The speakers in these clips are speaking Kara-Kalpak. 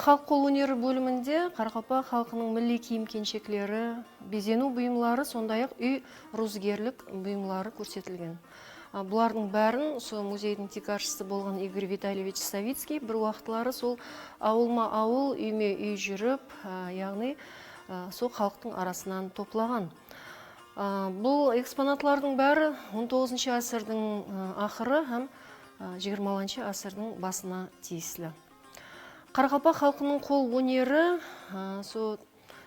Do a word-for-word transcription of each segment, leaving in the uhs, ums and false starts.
Xalıq qol óneri bóliminde qaraqalpaq xalqınıń milliy kiyim-kenshekleri, bezeniw buyımları, sonday-aq úy ruwzıgerlik buyımları kórsetilgen. A, bulardıń bárin usı muzeydiń tiykarshısı bolǵan Igor Vitalevich Savickiy bir waqıtları sol awılma-awıl, úyme-úy júrip, a, yaǵnıy, a, sol xalıqtıń arasınan toplaǵan. A, bul eksponatlardıń bári on toǵızınshı ásirdiń, a, aqırı hám, a, jigirmalanshı ásirdiń basına tiyisli. Qaraqalpaq xalqınıń qol óneri, a, so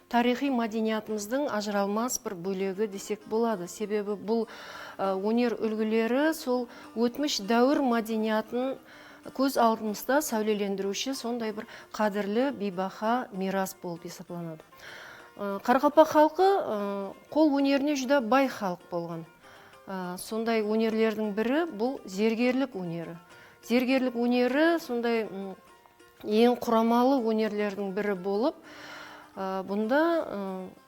tariyxıy mádeniyatımızdıń ajıralmas bir bólegi desek boladı. Sebebi bul, a, óner úlgileri sol ótmish dáwir mádeniyatın kóz aldımızda sáwlelendiriwshi sonday bir qádirli, biybaha miyras bolıp esaplanadı. A, qaraqalpaq xalqı, a, qol ónerine júdá bay xalıq bolǵan. A, sonday ónerlerdiń biri bul zergerlik óneri. Zergerlik óneri sonday, m, eń quramalı ónerlerdiń biri bolıp, a, bunda, a,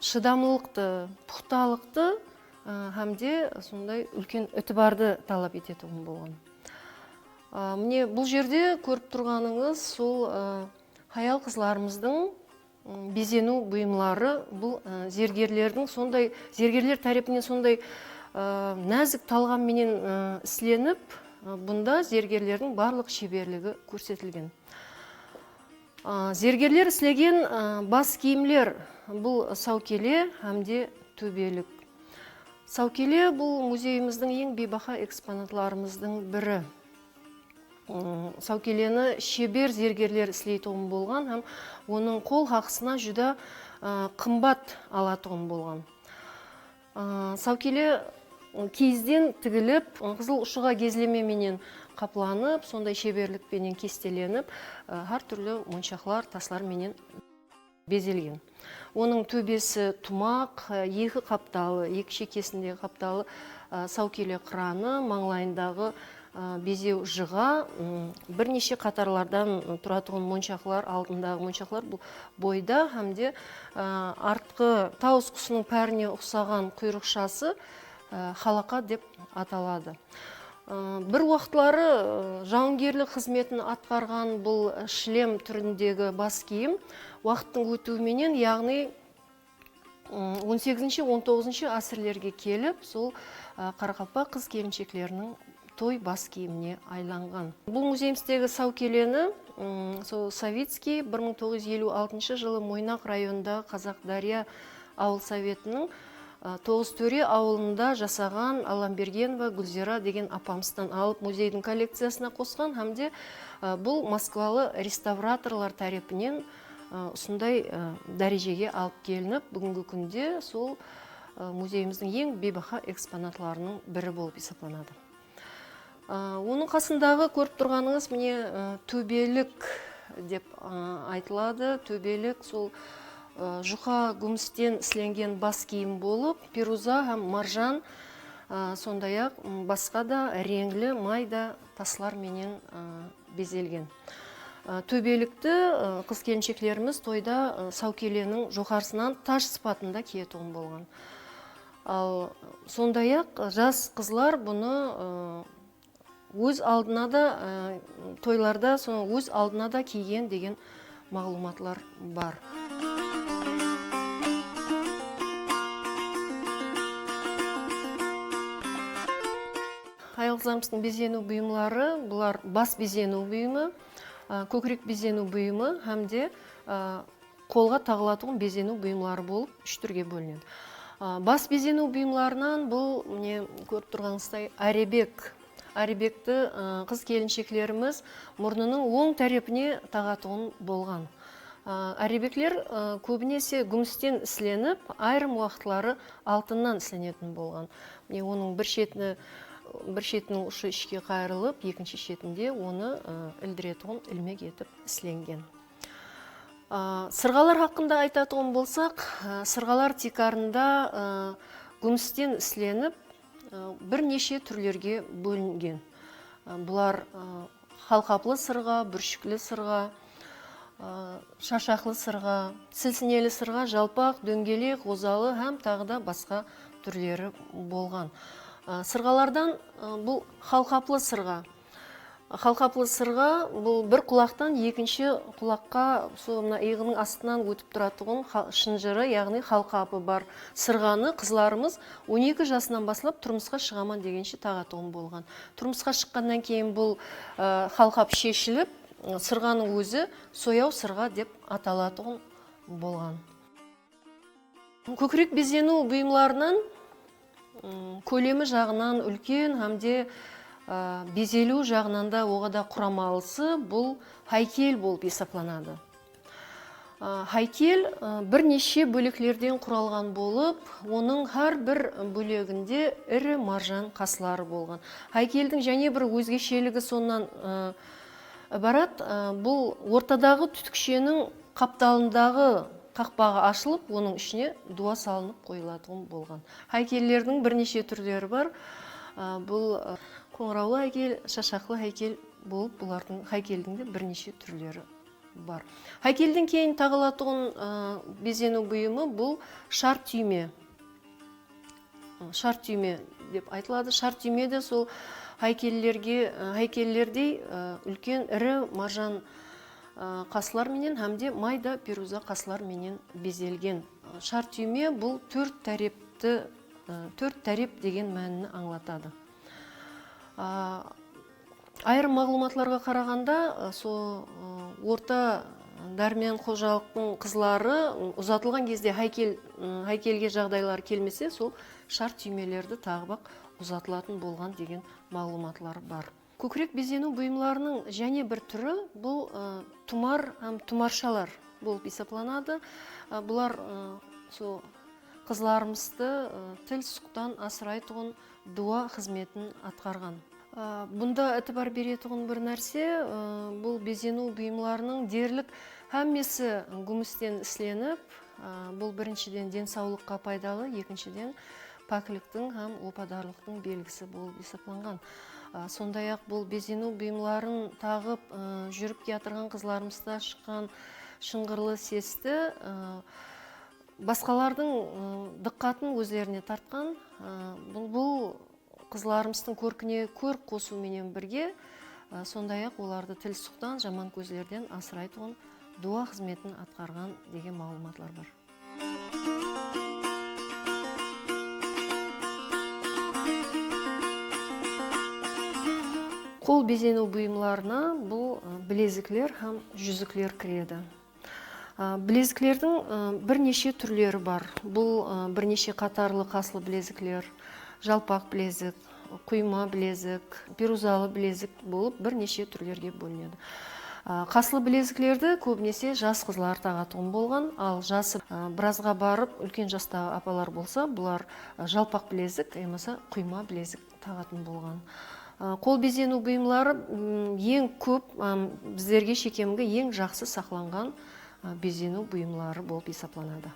shıdamlılıqtı, puxtalıqtı, a, hám de sonday úlken itibardı talap etetuǵın bolǵan. A, mine, bul jerde kórip turǵanıńız sol, a, hayal-qızlarımızdıń, m, bezeniw buyımları, bul, a, zergerlerdiń sonday, zergerler tárepinen sonday, a, názik talǵam menen, a, islenip, a, bunda zergerlerdiń barlıq sheberligi kórsetilgen. A, zergerler islegen, a, bas kiyimler, bul sawkele hám de tóbelik. Sawkele bul muzeyimizdiń eń biybaha eksponatlarımızdıń biri. Im, sawkeleni sheber zergerler isleytuǵın bolǵan hám onıń qol haqısına júdá, a, qımbat alatuǵın bolǵan. A, sawkele, ı, kiyizden tigilip, ı, qızıl ushıǵa gezleme menen qaplanıp, sonday sheberlik penen kestelenip, ı, hár túrli monshaqlar, taslar menen bezelgen. Onıń tóbesi tumaq, eki qaptalı, eki shekesindegi qaptalı, a, sawkele qıranı, mańlayındaǵı, a, bezew jıǵa, m, bir neshe qatarlardan turatuǵın monshaqlar, aldındaǵı monshaqlar bul boyda hám de, a, artqı tawıs qusınıń párine uqsaǵan quyrıqshası, a, xalaqa dep ataladı. A, bir waqıtları, a, jawıngerlik xızmetin atqarǵan bul shlem túrindegi bas kiyim waqıttıń ótiwi menen, yaǵnıy, ım, on segizinshi, on toǵızınshı ásirlerge kelip, sol, a, qaraqalpaq qız-kelinshekleriniń toy bas kiyimine aylanǵan. Bul muzeyimіздegi sawkeleni, ım, sol Savickiy bir mıń toǵız júz eliw altınshı jılı Moynaq rayonındaǵı Qazaqdárya awıl sovetiniń, a, Toǵız Tóre awılında jasaǵan Allambergenova Gúlziyra degen apamızdan alıp muzeydiń kollekciyasına qosqan hám de, a, bul moskvalı restavratorlar tárepinen, a, usınday, a, dárejege alıp kelinip, búgingi kúnde sol, a, muzeyimizdiń eń biybaha eksponatlarınıń biri bolıp esaplanadı. A, onıń qasındaǵı kórip turǵanıńız, mine, a, tóbelik dep, a, aytıladı. Tóbelik sol, a, juqa gúmisten islengen bas kiyim bolıp, peruza hám marjan, a, sonday-aq, m, basqa da reńli mayda taslar menen, a, bezelgen. A, tóbelikti, a, qız-kelinsheklerimiz toyda, a, sawkeleniń joqarısınan taj sıpatında kiyetuǵın bolǵan. Al, sonday-aq, jas qızlar bunı, a, óz aldına da, a, toylarda soń óz aldına da kiygen degen maǵlıwmatlar bar. Hayal-qızlarımızdıń bezeniw buyımları, bular bas bezeniw buyımı, a, kókirek bezeniw buyımı hám de, a, qolǵa taǵılatuǵın bezeniw buyımları bolıp, úsh túrge bólinedi. A, bas bezeniw buyımlarınan bul, mine, kórip turǵanıńızday, árebek. Árebekti, a, qız-kelinsheklerimiz murnınıń oń tárepine taǵatuǵın bolǵan. A, árebekler, a, kóbinese gúmisten islenip, ayırım waqıtları altınnan islenetin bolǵan. Mine, onıń bir shetini, bir shetiniń ushı ishke qayırılıp, ekinshi shetinde onı, a, ildiretuǵın ilmek etip islengen. A, sırǵalar haqqında aytatuǵın bolsaq, a, sırǵalar tiykarında, a, gúmisten islenip, a, bir neshe túrlerge bólingen. A, bular, a, halqaplı sırǵa, búrshikli sırǵa, a, shashaqlı sırǵa, silsineli sırǵa, jalpaq, dóńgelek, ǵozalı hám taǵı da basqa túrleri bolǵan. A, sırǵalardan, a, bul halqaplı sırǵa. Halqaplı sırǵa, bul bir qulaqtan ekinshi qulaqqa, sol mına ıyıǵınıń astınan ótip turatuǵın qa-, shınjırı, yaǵnıy halqapı bar sırǵanı qızlarımız on eki jasınan baslap turmısqa shıǵaman degenshe taǵatuǵın bolǵan. Turmısqa shıqqannan keyin bul, ı, halqap sheshilip, ı, sırǵanıń ózi soyaw sırǵa dep atalatuǵın bolǵan. Kókirek bezeniw buyımlarınan, ım, kólemi jaǵınan úlken hám de, a, bezeliw jaǵınan da oǵada quramalısı bul háykel bolıp esaplanadı. A, háykel, a, bir neshe bóleklerden quralǵan bolıp, onıń hár bir bóleginde iri marjan qasları bolǵan. Háykeldiń jáne bir ózgesheligi sonnan, a, ibarat, a, bul ortadaǵı tútiksheniń qaptalındaǵı qaqpaǵı ashılıp, onıń ishine duwa salınıp qoyılatuǵın bolǵan. Háykellerdiń bir neshe túrleri bar. A, bul, a, qońırawlı háykel, shashaqlı háykel bolıp, bulardıń, háykeldiń de bir neshe túrleri bar. Háykelden keyin taǵılatuǵın, a, bezeniw buyımı bul shar túyme. Shar túyme dep aytıladı. Shar túyme de sol háykellerge, e, háykellerdey, e, úlken, iri marjan, e, qaslar menen hám de mayda peruza qaslar menen bezelgen. Shar túyme bul tórt tárepti, e, tórt tárep degen mánini ańlatadı. A, Ayırım maǵlıwmatlarǵa qaraǵanda, ı, so, ı, orta dármiyan xojalıqtıń qızları, ı, uzatılǵan gezde háykel, ı, háykelge jaǵdayları kelmese, sol shar túymelerdi taǵıp-aq uzatılatın bolǵan degen maǵlıwmatlar bar. Kókirek bezeniw buyımlarınıń jáne bir túri bul, ı, tumar hám tumarshalar bolıp esaplanadı. I, bular, ı, so qızlarımızdı, ı, til-suqtan asıraytuǵın duwa xızmetin atqarǵan. A, bunda itibar beretuǵın bir nárse, a, bul bezeniw buyımlarınıń derlik hámmesi gúmisten islenip, a, bul birinshiden densawlıqqa paydalı, ekinshiden pákliktiń hám opadarlıqtıń belgisi bolıp esaplanǵan. A, sonday-aq, bul bezeniw buyımların taǵıp, a, júrip kiyatırǵan qızlarımızda shıqqan shıńǵırlı sesti, a, basqalardıń, a, dıqqatın ózlerine tartqan. A, bul, bul qızlarımızdıń kórkine kórk qosıw menen birge, a, sonday-aq, olardı til-suqtan, jaman kózlerden asıraytuǵın duwa xızmetin atqarǵan degen maǵlıwmatlar bar. Qol bezeniw buyımlarına bul, a, bilezikler hám júzikler kiredi. A, bileziklerdiń, a, bir neshe túrleri bar. Bul, a, bir neshe qatarlı qaslı bilezikler, jalpaq bilezik, quyma bilezik, peruzalı bilezik bolıp bir neshe túrlerge bólinedi. A, qaslı bileziklerdi kóbinese jas qızlar taǵatuǵın bolǵan, al jası, a, birazǵa barıp úlken jastaǵı apalar bolsa, bular, a, jalpaq bilezik yamasa quyma bilezik taǵatın bolǵan. A, qol bezeniw buyımları, m, eń kóp, a, bizlerge shekemgi eń jaqsı saqlanǵan, a, bezeniw buyımları bolıp esaplanadı.